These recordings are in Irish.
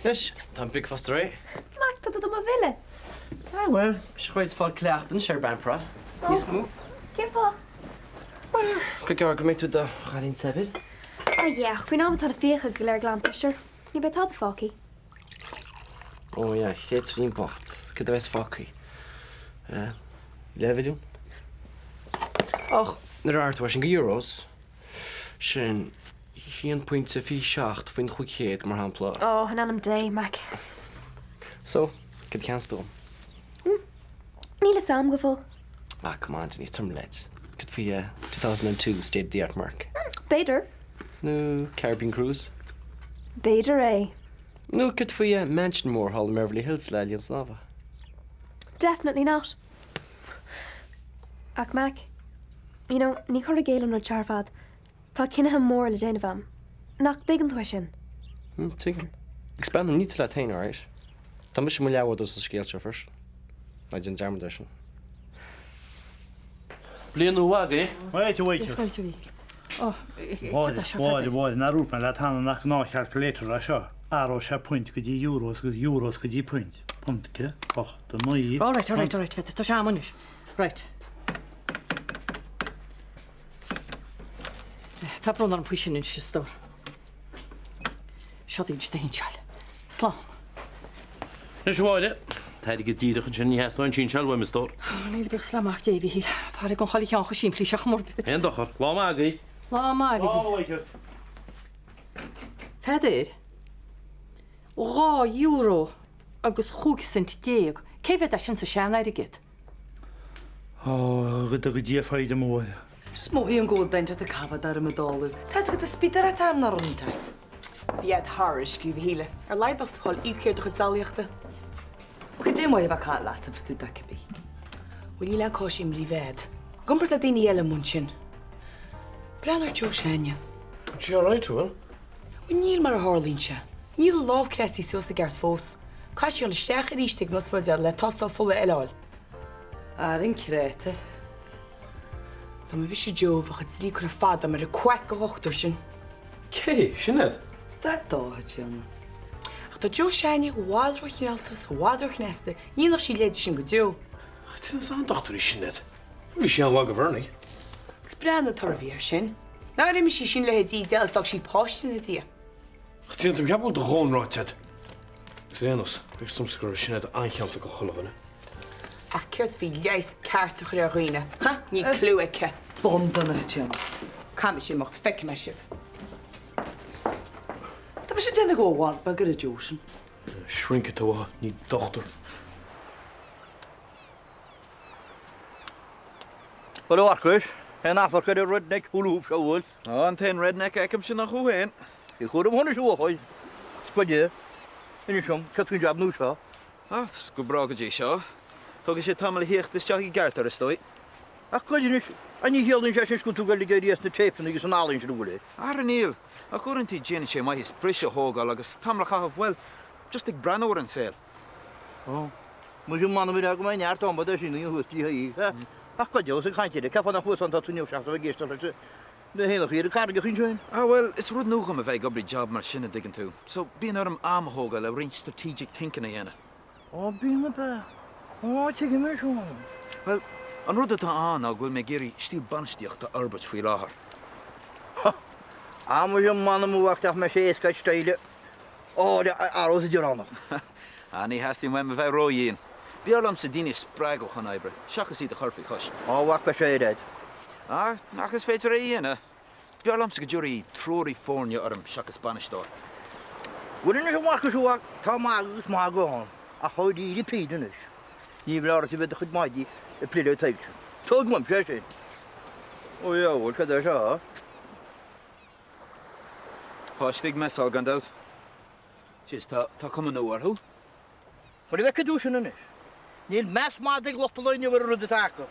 Anois, tá an bricfeasta réidh. Mac, tá tú do mo mhilleadh. Ah bhuel, is chuid fáil cleachtadh anois ar Bamprad. Níos mó. Cén fáth? Mar gur gearr go mbeidh tú i do chailín saibhir. Ah yeah, ach faoin am atá na fiacha go léir glanta, sure, ní bheidh tada fágtha. Oh yeah, créatúirín bocht. Cad a bheas fágtha? Eh, leathmhilliún? Ach nuair a athraíonn tú é sin go euros, Sin 1.27 faoin 500, mar shampla. Ó, in ainm Dé, Mac. So, cad a cheannaíos tú dom? Níl fhios a'm go fóill. Ah, come on, Denise, tabhair leid. Cad faoi 2002 State of the Art Merc? B'fhéidir. Nó Caribbean Cruise? B'fhéidir é. Nó cad faoi mansion mór thall i mBeverly Hills le linn snámha? Definitely not. Ach Mac, you know, ní cur i gcéill an rud seo ar fad. Tá cinnithe móra le déanamh a'm. Nach dtuigeann tú é sin? Hmm, tuigim. Agus bean, ní tú leat féin, alright? Tá mise i mo leathbhádóir sa scéal seo freisin. Ná déan dearmad air sin. Bliain nua mhaith agaibh. Fáilte, a Mhaidhc. Mháire, Mháire, Mháire, nár dhúirt mé leat cheana nach gnáthchalculator é seo. Athróidh sé puint go dtí euros agus euros go dtí puint. Punt, 8, 9. Alright, alright, alright, tá sé a'm anois. Right. Tá brón orm faoi sin anois, a stór. Seo duit do shinseáil. Slán. Anois, a Mháire, tá airgead díreach ansin, ní theastóidh an tsinseáil uaim, a stór. Níl, buíochas le Mac Dé, a Mhíchíl. Faire don chuile cheann chomh simplí seo chomh mór. Aon dochar. Lá maith agaibh. Lá maith, a Mhíchíl. Lá maith. Pheadair, €2 agus 15 cent. Cé mhéad é sin sa sean-airgead? Ó, go dtuga Dia foighid dom, a Mháire. Just mothaím go bhfuil duine inteacht ag coimhéad orm i dtólamh. Tá 'fhios agat, is spíodóireacht orm ná rud inteacht. Bhí a'd thar a scríobh a Shíle. Ar laghad bheadh tú ag dul íoc ar do chuid samhlaíochta. Bhuel, cad é maith a bheith ag caint leatsa fá dtaobh de cibé. Bhuel, níl aon cáis imní bhead. I gcomparáid le daoine eile amuigh ansin. Breathnaigh ar Joe s'againne. Tá sí alright, bhfuil? Bhuel, níl mar a tharlaíonn sé. Níl a lámh cneasaithe suas i gceart fós. Caithfidh sí dul isteach arís ag an ospidéal le tástáil fola eile a fháil. Ar an créatúr. Dá mba mhise Joe bheadh an dlí curtha fada agam ar an quack de dhochtúir sin. Cé? Sinéad? Stad dó, a Tríona. Ach tá Joe s'againne i bhfad róchineálta is i bhfad róchneasta, ní dhéanfadh sí a leithéid sin go deo. Ach is an-dochtúir í Sinéad. Bhí sí an-mhaith do Bhernie. Agus breathnaigh an toradh a bhí air sin. Nár imigh sí sin léi dídeá is d'fhág sí páiste ina diaidh. A Tríona, tá mé ag ceapadh go bhfuil do dhóthain ráite agat. Agus ar aon nós, bhí domsa go raibh Sinéad an-chineálta do chuile dhuine. Ach céard faoi leigheas ceart a chur ar dhaoine, ha? Níl cliú aici. Banduine, a Tríona. Caithfidh mise imeacht, feicfidh mé sibh. Tá mise ag déanamh go bhfuil mhaith beag ar an Joe sin. Shrink atá uathu, ní dochtúir. Bhuel, a Mharcais, aon amharc ar an redneck hula hoop seo bhfuil? Á, an t-aon redneck a fheicimse ná thú féin. Bí cúramach anois, a bhuachaill. Is goidé. Inis dom, céard faoin jab nua seo? Á, tá go breá go dtí seo. Tógfaidh sé tamall a theacht isteach i gceart air, is dóigh. Ach goidé anois, an ní chiallaíonn sé sin go bhfuil tú ag goil ag éirí as na téipeanna agus an ealaín sin an bhfuil é? Ara níl. Ach uaireanta déanann sé maitheas briseadh a thógáil agus tamall a chaitheamh, bhuel, just ag breathnú ar an saol. Ó, muise m'anam ar go mbeidh neart ama de sin thuas dtí oíche. Ach goidé, ós ag caint air, cén fáth nach bhfuil san tá tú inniu seachas a bheith ag éisteacht leis na héanachaí ar an carraigeacha ansin? Ah bhuel, is rud nua dhom a bheith ag obair i job mar sin, a dtuigeann tú. So, bíonn orm am a thógáil le roinnt strategic thinking a dhéanamh. Ó, bíonn ab ea? Ó, tuigim anois, ó. Bhuel, an rud atá ann ná go bhfuil mé ag iarraidh stíl bainistíochta a fhorbairt faoi láthair. Ha! Ah, muise m'anam a mhac nach mbeidh sé éasca style a athrú sa Direánach. Ah, ní theastaíonn uaim a bheith ródhian. B'fhearr liomsa daoine a spreagadh chun oibre, seachas iad a chur faoi chois. Á, a mhac, beidh sé ar fhad. Ah, ach is féidir é a dhéanamh. B'fhearr liomsa go dtabharfaí treoraí foirne orm seachas bainisteoir. Bhuel anois a Mharcais, a mhac, tá magadh agus magadh ann, ach dháiríre píre anois, ní bhreá ort a bheith do chuid maidí ag plé le tuillte. Tóg uaimse é sin. Ó dhiabhal, cad é seo? Páistí ag messáil gan dabht. Jeez, tá, tá cuma nua orthu. Bhuel, an bhfeiceann tú sin anois. Níl meas madaidh ag lucht an lae inniu ar an rud atá acu.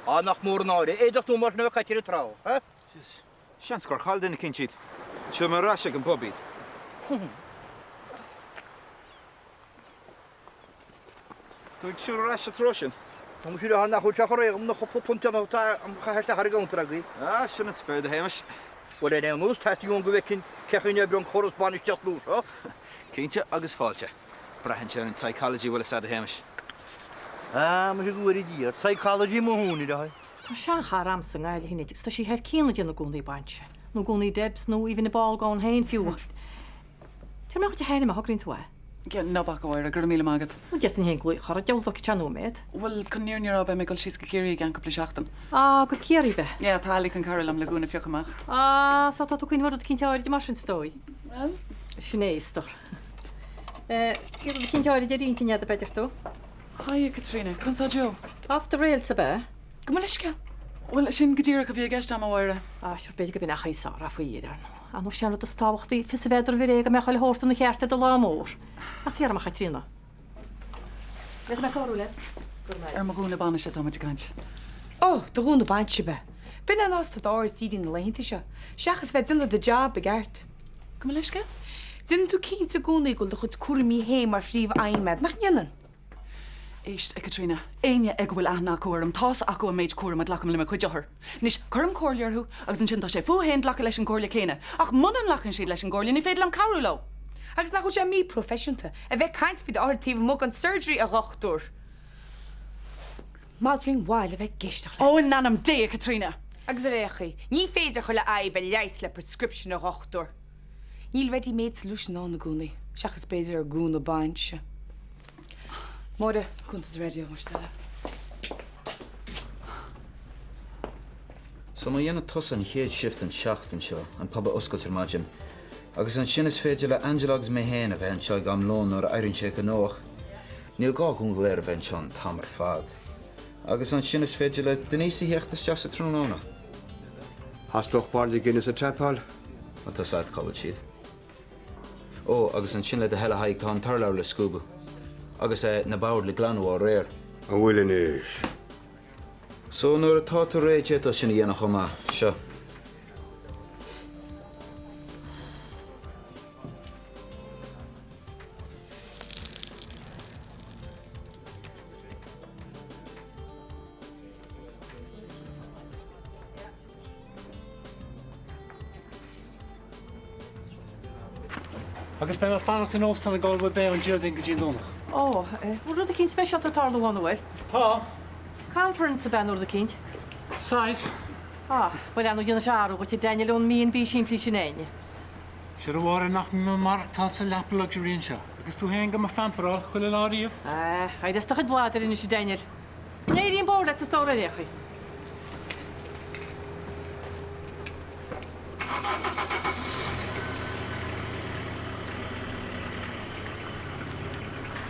Á, nach mór an náire, éadach nua mar sin a bheith caite ar an trá, ha? Jeez, seans gur chaill duine eicínt iad. Tiocfaidh mé ar ais ag an bpub iad. Tú ag siúl ar ais sa treo sin? Tá mise le nach bhfuil sé chomh réidh agam na cúpla punt atá á chaitheamh isteach ar an gcounter agaibh. Ah, sin an spiorad, a Shéamais. Bhuel, ar aon nós, teastaíonn uaim go bhfeicfinn cén chaoi a n-oibreoidh an córas bainistíochta nua seo. Cinnte, agus fáilte. Braitheann sé ar an psychology, bhfuil fhios a'd, a Shéamais. Ah, muise go bhfóire Dia ort, psychology mo thúin, a Sheáin. Tá seanchara a'msa i nGaillimh a Shinéad agus tá sí thar cionn ag déanamh gúnaí bainse, nó gúnaí Debs nó even a ball gown féin fiú. Tabhair amach duit a hainm má thograíonn tú é. Ná bac, a Mháire, go raibh míle maith agat. Bhuel, d'fhéadfainn féin glaoch uirthi, deabhal dó sé nóiméad. Bhuel, chun an fhírinne a rá, beidh mé ag dul síos go Ciarraí i gceann cúpla seachtain. Á, go Ciarraí, ab ea? Yeah, tá Ali chun cabhrú liom le gúna a phiocadh amach. Á, so tá tú ag cuimhneamh ar rud eicínt áirid mar sin, is dóigh. Bhuel? Sin é, is dóigh. Eh, rud eicínt áirid ar intinn agat, ab ea, deir tú? Hiya, Caitríona, conas tá Joe? Off the rails, ab ea? Gabh mo leithscéal. Bhuel, sin go díreach a bhí i gceist a'm, a Mháire. Á, sure, b'fhéidir go b'in an chaoi is fearr faoi dheireadh, ar ndóigh. Ar ndóigh, sé an rud is tábhachtaí, fios a bheith agat roimh ré go mbeadh chuile shórt ina cheart ar do lá mór. Nach fíor dom, a Chaitríona? Bheadh mé cabhrú leat. Go raibh maith. Ar mo ghúna bainise atá muid ag caint. Ó, do ghúna bainise, ab ea? B'in é an fáth atá d'aird dírithe na laethanta seo, seachas bheith ag déanamh do jab i gceart. Gabh mo leithscéal? Déanann tú cinnte i gcónaí go bhfuil do chuid cúraimí féin mar phríomh-aidhm agat, nach ndéanann? Éist, a Chaitríona, éinne ag a bhfuil aithne acu orm, tá's acu an méid cúraim a ghlacaim le mo chuid othar. Anois, cuirim comhairle orthu agus ansin tá sé fúthu féin glacadh leis an gcomhairle céanna. Ach muna nglacann siad leis an gcomhairle, ní féidir liom cabhrú leo. Agus nach bhfuil sé míphroifisiúnta a bheith ag caint faoi d'othair taobh amuigh den surgery, a dhochtúir? Agus madraí an bhaile a bheith ag éisteacht leat. Ó, in ainm Dé, a Chaitríona! Agus ar aon chaoi, ní féidir chuile fhadhb a leigheas le prescription, a dhochtúir. Níl ready made solution ann i gcónaí, seachas b'fhéidir ar gúna bainse. Máire, cuntas raidió, más toil leat. So má dhéanann tusa an chéad shift an tseachtain seo, an pub a oscailt ar maidin, agus ansin is féidir le Angela agus mé féin a bheith anseo ag am lóin nuair a éiríonn sé gnóthach. Níl gá dhúinn go léir a bheith anseo an t-am ar fad. Agus ansin is féidir le Denise a theacht isteach sa tráthnóna. Theastódh bairille Guinness a tap-áil. Má tá 's agat cá bhfuil siad. Ó, agus ansin le do thoil a Thaidhg tá an t-urlár le scuabadh. Agus eh, na boird le glanadh ó aréir. An bhfuil anois? So nuair atá tú réidh d'fhéadfá sin a dhéanamh chomh maith. Seo. Agus beidh mé ag fanacht in óstán i Galway Bay ón Déardaoin go dtí an Domhnach. Ó, bhfuil rud eicínt speisialta ag tarlú ann, an bhfuil? Tá. Conference ab ea nó rud eicínt? Saghas. Á, bhuel, ar ndóigh déanfaidh sé athrú dhuit, a Daniel, ón B&B simplí sin againne. Sure a Mháire nach mbím ag maireachtáil sa lap luxury anseo, agus tú féin do mo phamperáil chuile lá riamh. Á, éirigh as do chuid bladair anois, a Daniel. Go n-éirí an bóthar leat, a stór, ar aon chaoi.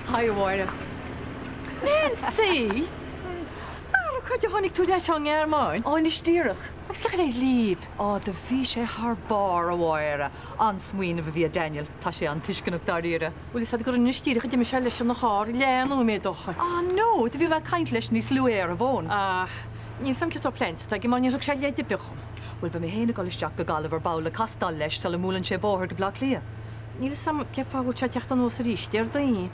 Hi, a Mháire. Nancy! Ara, cá fhad ó tháinig tú ar ais ón nGearmáin? Ó, anois díreach. Agus cén chaoi a raibh libh? Ó, do bhí sé thar barr, a Mháire. An-smaoineamh a bhí ag Daniel. Tá sé an-tuisceanach dáiríre. Bhfuil fhios a'd gur anois díreach a d'imigh sé leis ina charr leath nóiméad ó shoin. Ah no, do bhí mé ag caint leis níos luaithe ar an bhfón. Ah, níl 's a'm cén sórt pleans atá aige mar níor thug sé leid ar bith dhom. Bhuel, beidh mé féin ag dul isteach go Gaillimh ar ball le castáil leis sula mbuaileann sé bóthar go Bleá Cliath. Níl 'fhios a'm cén fáth a bhfuil sé ag teacht anuas arís Déardaoin.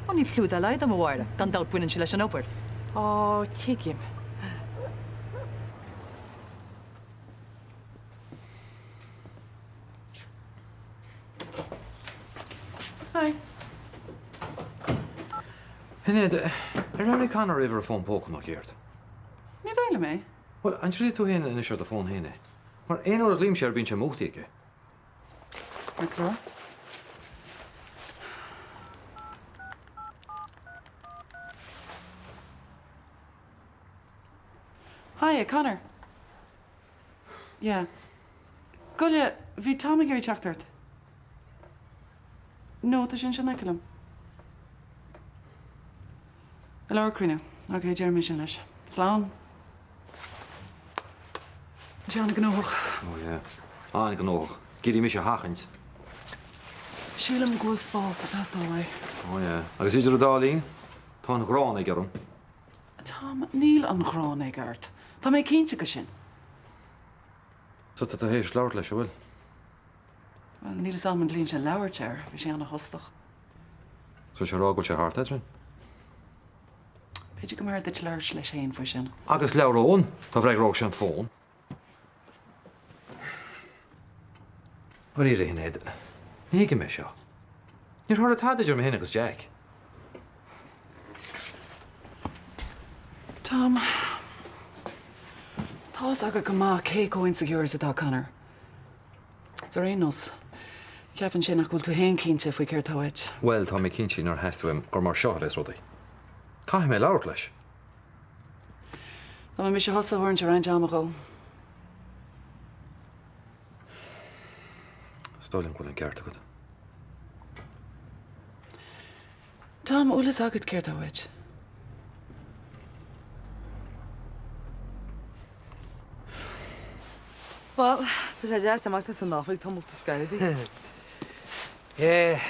Ó, níl cliú dá laghad a'm, a Mháire. Gan dabht baineann sé leis an obair. Ó, tuigim. Hi. Shinéad, ar airigh Conor uimhir a fón póca nó céard? Ní dóigh liom é. Bhuel, an dtriailfidh tú féin anois ar do fón féin é? Mar aon uair a ghlaoimse air bíonn sé múchta aige. Ok. Hiya, Conor. Yeah. Gabh i leith, bhí Tom ag iarraidh teacht ort. No, tá sé anseo in aice liom. I lár cruinniú. Ok, déarfaidh mé sin leis. Slán. Tá sé an-ghnóthach. Oh yeah. An-ghnóthach. Ag iarraidh mise a sheachaint. Sílim go bhfuil spás ag teastáil uaidh. Oh yeah. Agus idir an dá linn, tá an ghráin aige orm. Tom, níl an ghráin aige ort. Tá mé cinnte de sin. So tá tú théis labhairt leis, an bhfuil? Bhuel, níl fhios a'm an dlíonn sé labhairt air. Bhí sé ana-thostach. So sé a rá go bhfuil sé thart eadrainn? B'fhéidir go mb'fhearr duit labhairt leis féin faoi sin. Agus labhróinn, dá bhfreagródh sé an fón. Dáiríre, a Shinéad, ní thuigim é seo. Níor tharla tada idir mé féin agus Jack. Tom, tá's agat go maith cé chomh insecure is atá Conor. Is ar aon nós, ceapann sé nach bhfuil tú féin cinnte faoi céard tá uait. Bhuel, tá mé cinnte nár theastaigh uaim gur mar seo a bheas rudaí. Caithfidh mé labhairt leis. Dá mba mise thusa, thabharfainnse roinnt ama dhó. Is dóigh liom go bhfuil an ceart agat. Tom, an bhfuil fhios agat céard tá uait? Bhuel, tá sé deas imeacht as an oifig tamall de scor ar bith. Yeah,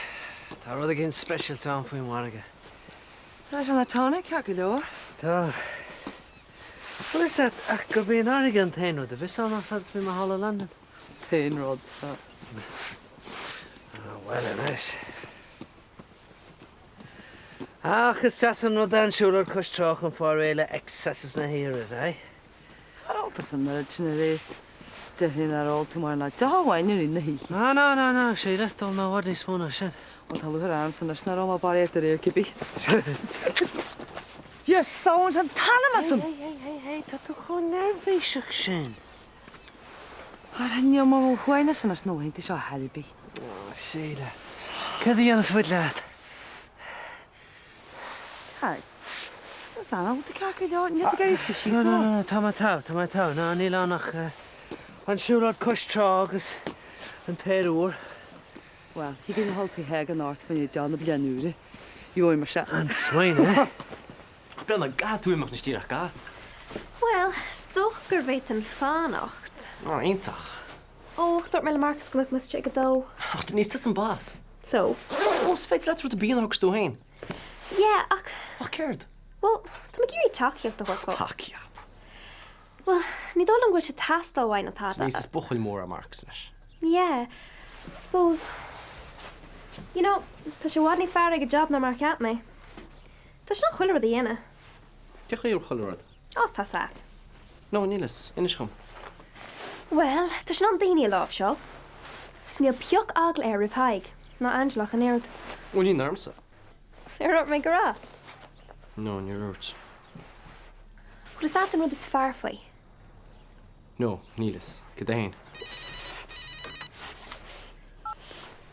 tá rud éigin speisialta ann faoin bhfarraige. Tá sé ina tonic ceart go leor. Tá. Bhfuil fhios agat ach gurb í an fharraige an t-aon rud a bhios ann an fad is bhí mé thall i Londain. T-aon rud. Ah, bhuel anois. Ach is deas an rud é an siúlóid cois trá chun fáil réidh le excesses na hoíche roimhe, eh? Ar ól tusa an oiread sin aréir? Déarfainn nár ól tú mar ná deoch amháin i rith na hoíche. Ná, ná, ná, ná, Síle, d'ól mé i bhfad níos mó ná sin. Bhuel, tá lúcháir ormsa anois nach raibh mé barraíocht aréir cibé. Dia sábháilte an t-anam asam! Hey, hey, hey, hey, tá tú chomh neirbhíseach sin. Mar níl mé ar mo shuaimhneas anois na laethanta seo ar chor ar bith. Ó, Síle, céard a dhéanfas muid leat? Tadhg, is annamh tú ceart go leor, níl tú ag iarraidh suí síos No, no, no, tá mé togha, tá mé togha. No, níl ann ach an siúlóid cois trá agus an t-aer úr. Bhuel, thig linn a dhul taobh thiar den ort fá choinne deoch na bliana úire. Gheobhaidh mise. An-smaoineamh, eh? Breathnaigh, caithfidh tú imeacht anois díreach, caithfidh? Bhuel, is dócha go bhféadfainn fanacht. Ó, iontach. Ó, ach dúirt mé le Marcus go mbeadh mé istigh ag a dó. Ach Denise, tusa an boss. So? Ó, is féidir leat rud ar bith a dhéanamh agus tú féin. Yeah, ach. Ach céard? Bhuel, tá mé ag iarraidh tacaíocht a thabhairt dó. Tacaíocht? Bhuel, ní dóigh liom go bhfuil sé ag teastáil uaidh ná tada. Denise, is buachaill mór é Marcus anois. Yeah, suppose. You know, tá sé i bhfad níos fearr ag a job ná mar a cheap mé. Tá sé in ann chuile rud a dhéanamh. Cén chaoi ar chuile rud? Ó, tá 's a't. No, níl 'fhios. Inis dhom. Bhuel, tá sé in ann daoine a láimhseáil. 'S níl pioc eagla air roimh Thadhg, ná Angela ach an oiread. Bhuel, ní ormsa. Ar dhúirt mé go raibh? No, níor dhúirt. Bhfuil 'fhios a't an rud is fearr faoi? No, níl 'fhios. Cad é fhéin?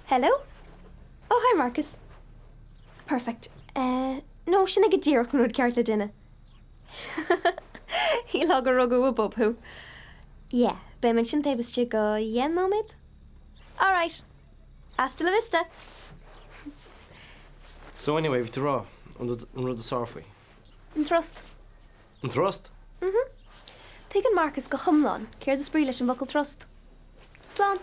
Hello? Oh, hi Marcus. Perfect. Eh, no, sin é go díreach an rud ceart le déanamh. Shílfeá gur rugadh i bpub thú. Yeah, beidh mé ansin taobh istigh de dheich nóiméad? Alright. Hasta la vista! So anyway, bhí tú ag rá, an rud, an rud is fearr faoi? An trust. An trust? Mhm. Tuigeann Marcus go hiomlán céard is brí leis an bhfocal trust. Slán!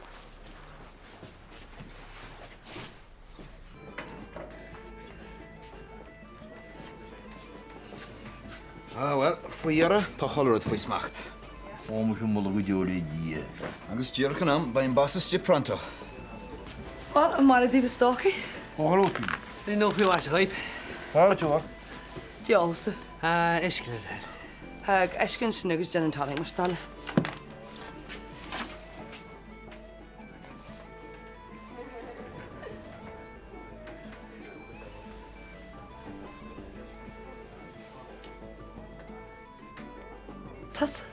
Ah, bhuel, faoi dheireadh, tá chuile rud faoi smacht. Ó, muise moladh go deo le Dia. Agus díreach in am, beidh an boss istigh pronto. Bhuel, an mairfidh daoibh a stócaigh? Ó, hello, Tim. Ní nó faoi mhaise dhaoib. Fáilte, a mhac. Dia ólta. Ah, uisce le do thoil. Thug uisce ansin agus gin and tonic mar stáile. Tusa.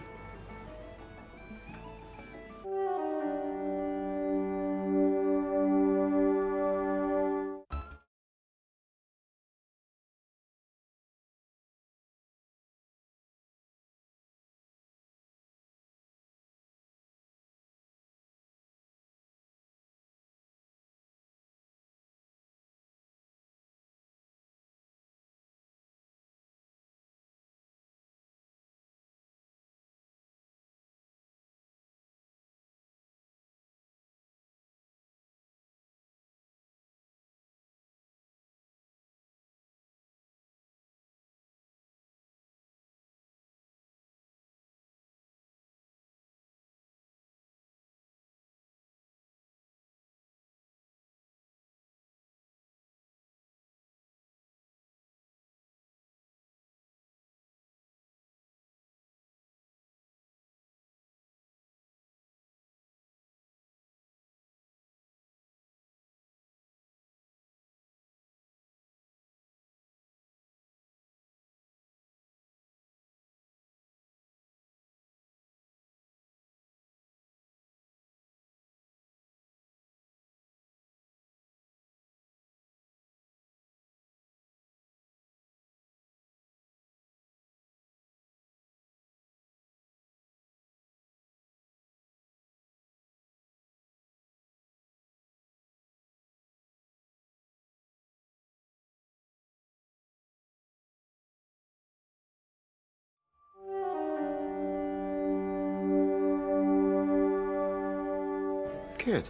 Céard?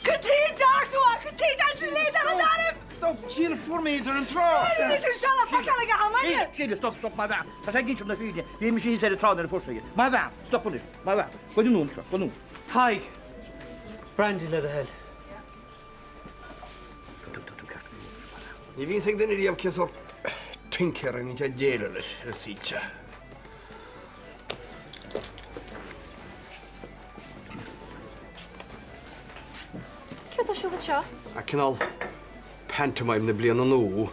Cad chuige a ndearna tú é? Cad chuige a ndearna tú é? Stop! Síle, fuair mé iad ar an trá! Anois an seala feiceáil ag a hamaide! Síle, stop, stop, má bhean! Tá sé ag inseacht na fírinne. Bhí mise thíos ar an trá nuair a fuair sé iad. Má bhean! Stop anois. Má bhean! Gabh anonn anseo, gabh anonn. Tadhg! Brandy le do thoil. Ní bhíonns ag duine riamh cén sórt tincéara a mbíonn sé ag déileáil leis ar an saol seo. Céard tá ar siúl anseo? A cineál pantomime na bliana nua.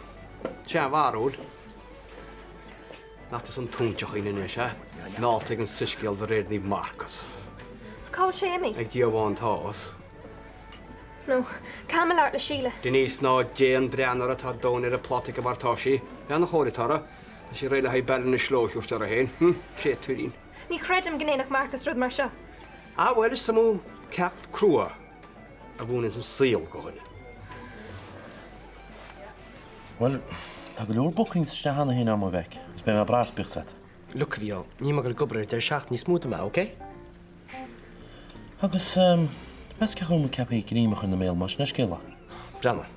Sé a bharúil. Nach tusa an t-óinseach anois, eh? Meallta ag an soiscéal de réir Naomh Marcas. Cá bhfuil sé imithe? Ag Dia amháin atá a fhios. No, caithfidh mé labhairt le Síle. Denise, ná déan, breathnaigh uirthi, tá damhán ar an pláta aici mar tá sí. Breathnaigh an chóir atá uirthi. Tá sí réidh le haghaidh Béal na Sló a thabhairt uirthi féin. Hm, créatúirín. Ní chreidim go ndéanfadh Marcus rud mar seo. Ah bhuel, is iomaí ceacht crua a mhúineanns an saol do dhuine. Bhuel, tá go leor bookings isteach cheana féin agam, a mhic, agus beidh mé ag brath ort, bíodh 's agat. Look, a Mhícheáil, níl mé ag goil ag obair ar deireadh seachtaine níos mó do mé, ok? Agus, meas cén chaoi a bhfuil muid ceaptha greim a chur ina mbéal mar sin é scéal é? Breathnaigh,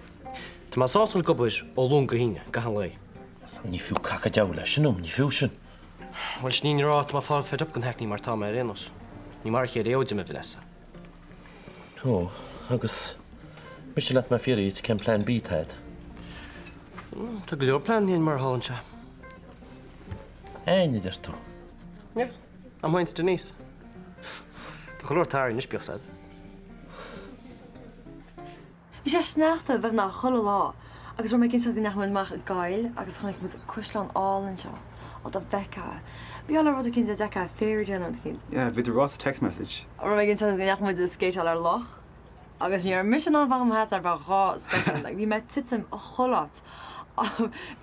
tá mé sásta dul ag obair ó Luan go hAoine, gach aon lae. Ní fiú cac an diabhail é sin dom, ní fiú sin. Bhuel, sin í an rá, tá mé ag fáil fed up den hackney mar tá mé ar aon nós. Ní mar a chéile é ó d'imigh Vanessa. Ó, agus miste leat mé fiafraí díot cén plean B atá agat? Tá go leor pleananna againn mar a tharlaíonn sé. Againn, a deir tú? Yeah, I'm féin 's Denise. Tá go leor tarraing anois, bíodh 's agat. Bhí sé sneachta beagnach chuile lá agus raibh mé cinnte go ndeachaigh muid amach i gcoill agus chonaic muid caisleán álainn anseo. Ó dá bhfeicfeá é. Ba gheall le rud eicínt a d'fheicfeá i fairy tale nó rud eicínt. Yeah, bhí tú ag rá sa text message. Raibh mé cinnte go ndeachaigh muid ag scéiteáil ar loch agus ní raibh mise in ann fanacht i mo sheasamh ar feadh 2 soicind. Like bhí mé ag titim chuile áit.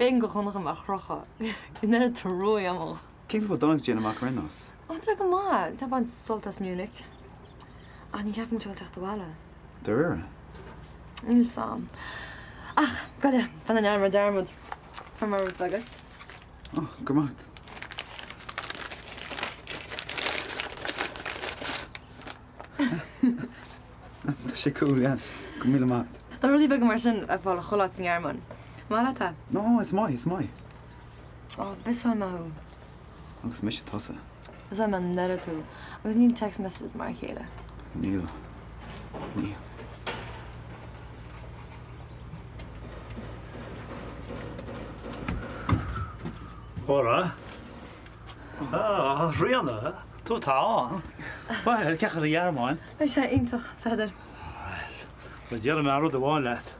B'éigean go chonaic mé crochadh. Bhí an oiread trua agam. Cén chaoi a bhfuil Donncha ag déanamh amach ar aon nós? Ó, tá sé go maith. Tá ag baint sult as Munich. Ach ní cheapaim go bhfuil sé ag teacht abhaile. Dáiríre? Níl 's a'm. Ach, goile, fan a ndearna mé dearmad. Fuair mé rud beag duit. Ó, go raibh maith agat. Tá sé cool, yeah. Go raibh míle maith agat. Tá rudaí beaga mar sin ar fáil chuile áit sa nGearmáin. Maith leat é? No, is maith, is maith. Ó, mhissáil mé thú. Agus mise tusa. Mhissáil mé an oiread thú. Agus níl text messages mar a chéile. Níl. Níl. Óra. A Ríona, tú atá ann. Bhuel, cén chaoi an Ghearmáin? Bhí sé iontach, Pheadair. Bhuel, déarfaidh mé rud amháin leat.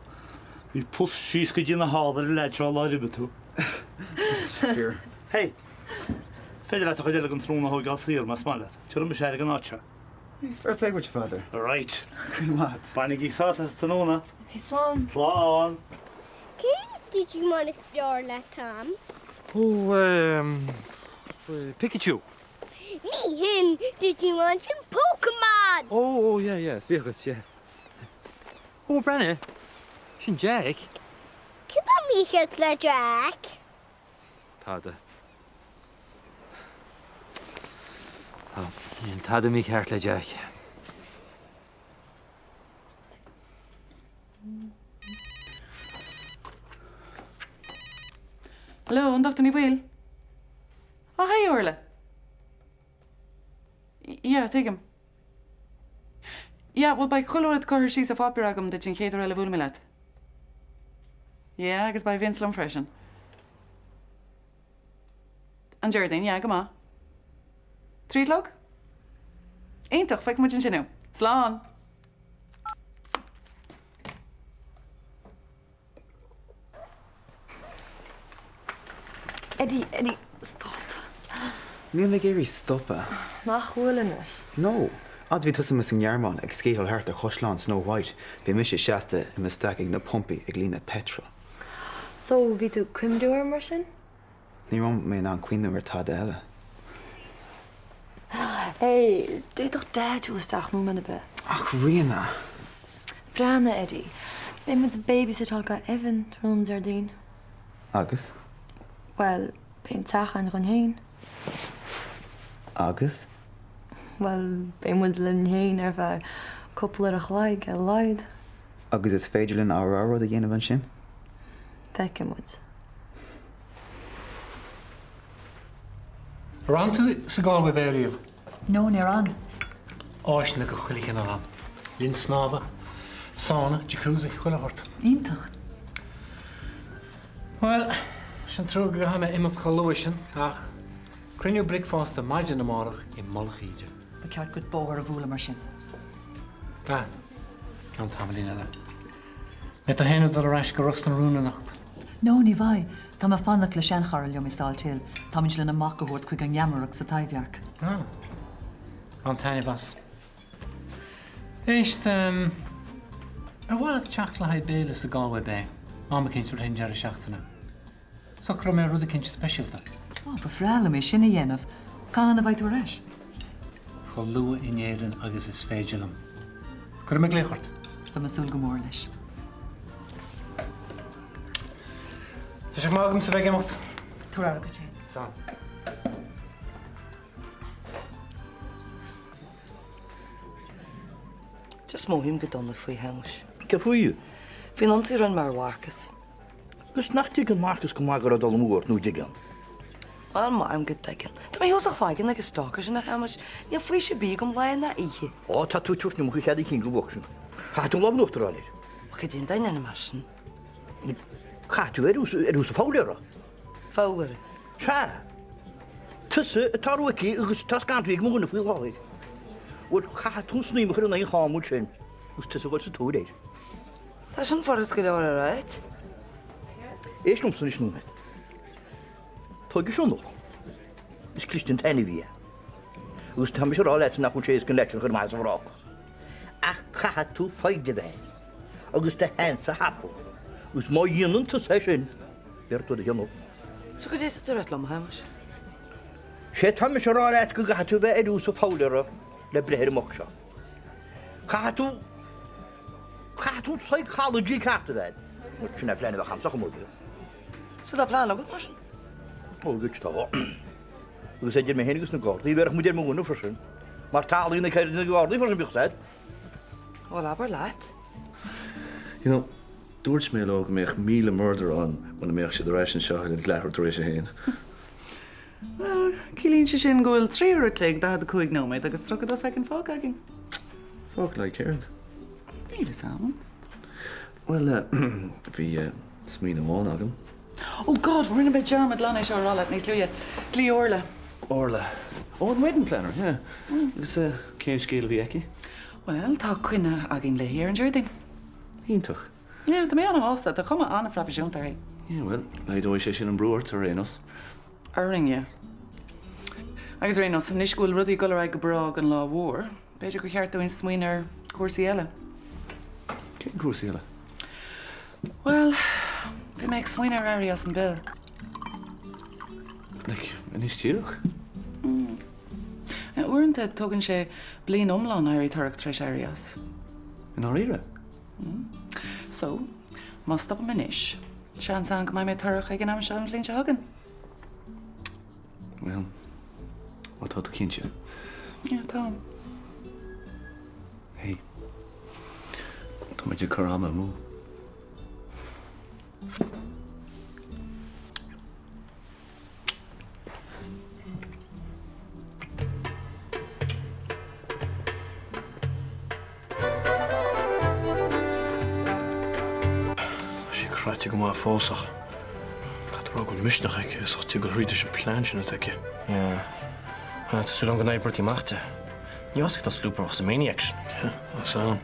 Bhí pus síos go dtí na hála ar an leaid seo an lá ar imigh tú. Fíor. Hey! Féidir leat an chuid eile den tráthnóna a thógáil saor, más maith leat. Tabharfaidh mise aire don áit seo. Hey, fair play duit, a Pheadair. Right. Go raibh maith agat. Bainigí sásamh as an tráthnóna. Ok, slán. Slán. Cén Digimon is fearr leat, Tom? Ó, ehm, Pikachu. Ní hin Digimon, sin Pokémon! Ó, ó, yeah, yeah, is fíor dhuit, yeah. Ó, breathnaigh, sin Jack. Cad tá mícheart le Jack? Tada. Tá, níl tada mícheart le Jack. Hello, an Dochtúir Ní Bhaoill? Ó, hey, Orla. Yeah, tuigim. Yeah, bhuel beidh chuile rud curtha síos ar pháipéar agam duit an chéad uair eile a bhuailfidh mé leat. Yeah, agus beidh Vince liom freisin. An Déardaoin, yeah, go maith. 3 a chlog? Iontach, feicfidh muid ansin thú. Slán! Eddie, Eddie, stop. Níl mé ag iarraidh stopadh. Nach bhfuil anois? No! Fhad a bhí tusa amuigh sa nGearmáin ag scéiteáil thart ar chaisleán Snow White, bhí mise seasta i mo staic ag na pumpaí ag líonadh peitril. So, bhí tú ag cuimhniú orm mar sin? Ní raibh mé in ann cuimhniú ar tada eile. Hey, d'fhéadfadh Daid siúl isteach nóiméad ar bith. Ach Ríona! Breathnaigh, Eddie. Beidh muid ag babysitteáil do Evan tráthnóna Déardaoin. Agus? Bhuel, beidh an teach againn dhúinn féin. Agus? Bhuel, beidh muid linn féin ar feadh cúpla uair a chloig ar a laghad. Agus is féidir linn ár rogha rud a dhéanamh ansin? Feicfidh muid. Ar fhan tú sa Galway Bay ariamh? No, níor fhan. Áiseanna de chuile chineál ann. Linn snámha, sauna, jacuzzi, chuile shórt. Iontach. Bhuel, sin trua go gcaithfidh mé imeacht chomh luath sin, ach cruinniú bricfeasta maidin amárach i Mullach Íde. Ba cheart duit bóthar a bhualadh mar sin. Ah, ceann tamaillín eile. Mbeidh tú féin ag dul ar ais go Ros na Rún anocht? No, ní bheidh. Tá mé ag fanacht le seanchara liom i Salthill. Táimid lena mac a thabhairt chuig an nGeamaireacht sa Taibhdhearc. Ah. Bain taitneamh as. Éist, ar mhaith leat teacht le haghaidh béile sa Galway Bay, am eicínt i rith an deireadh seachtaine? Socróidh mé rud eicínt speisialta. Ó, ba bhreá liom é sin a dhéanamh. Cathain a bheidh tú ar ais? Chomh luath in Éirinn agus is féidir liom. Cuirfidh mé glaoch ort. Beidh mé ag súil go mór leis. Tá sé go maith agamsa bheith ag imeacht. Tabhair aire duit féin. Slán. Just mothaím go dona faoi, a Shéamais. Cé faoi? Faoin ionsaí a rinne mé ar Mharcas. Agus nach dtuigeann Marcas go maith go raibh dul amú ort, nó an dtuigeann? Bhuel, maram go dtuigeann. Tá mé thuas a chloigeann ag an stalker sin, a Shéamais. Níl faoiseamh ar bith agam lá ná oíche. Ó, tá tú ag tabhairt an iomarca cead a chinn don bhoc sin. Caithfidh tú an lámh in uachtar a fháil air. Bhuel, cad é an dóigh a ndéanfaidh mé sin? Caithfidh tú ar ús a foghlaera. Foghlaera? Sea. Tusa atá rookie agus tá scanraithe ag mo dhuine faoi láthair. Bhuel, caithfidh tú an snaidhm a chur in aghaidh an chámail sin agus tusa a dhul sa tóir air. Tá sin furast go leor a ráit. Éist liomsa anois nóiméad. Tóg an sionnach. Is cliste an t-ainmhí é. Agus tá mise ag rá leatsa nach bhfuil sé éasca an leath sin a chur amach as a bhráca. Ach caithfidh tú foighid a bheith air agus do sheans a thapú. Agus má dhéanann tusa é sin, bhéarfaidh tú ar do shionnach. So cad é atá tú a ráit liom, a Shéamais? Sé tá mise ag rá leat go gcaithfidh tú a bheith ar fheabhas an foghlaera le breith ar an mboc seo. Caithfidh tú Caithfidh tú psychology ceart a bheith agat. Sin é plean a bheadh a'msa chomh maith. So tá plean agat mar sin? Ó duit tá. Agus idir mé féin agus na Gardaí, bhéarfadh muid ar mo dhuine freisin. Mar tá ealaín ag ceird na Gardaí freisin, bíodh said. Bhuel, abair leat. You know, dúirt mé leo go mbeadh 1,000 murder ann muna mbeadh siad ar ais anseo ag leathuair tar éis a haon. Bhuel, ciallaíonn sé sin go bhfuil 3 uair a chloig, 45 nóiméad agus 32 soicind fágtha againn. Fágtha le céard? Níl fhios a'm. Bhuel, bhí smaoineamh amháin agam. Oh God, rinne mé dearmad glan é seo a rá leat níos luaithe. Ghlaoigh Orla. Orla. Oh, an wedding planner, yeah. Agus cén scéal a bhí aici? Bhuel, tá coinne againn léi ar an Déardaoin. Iontach. Yeah, tá mé an-shásta. Tá cuma an-phroifisiúnta uirthi. Yeah, bhuel, laghdóidh sé sin an brú ort ar aon nós. Orainn, yeah. Agus ar aon nós, anois go bhfuil rudaí ag dul ar aghaidh go breá don lá mhór, b'fhéidir gur cheart dúinn smaoineamh ar chúrsaí eile. Cén cúrsaí eile? Bhuel, bhí mé ag smaoineamh ar éirí as an bpeil. Like, anois díreach? Mm. Uaireanta tógann sé bliain iomlán éirí torrach tar éis éirí as. I ndáiríre? So, má stopaim anois, seans ann go mbeidh mé torrach ag an am seo an bhliain seo chugainn. Bhuel, má tá tú cinnte. Yeah, táim. Hey, tá muid ag cur ama amú. Tá sí cráite go maith fós ach caithfidh tú a rá go bhfuil misneach aici is ucht ag dul thríd leis an plean sin atá aici. Yeah. Tá súil agam go n-oibreoidh amach di. Ní fhoscaigh tá slúparach sa maniac sin. Tá ann.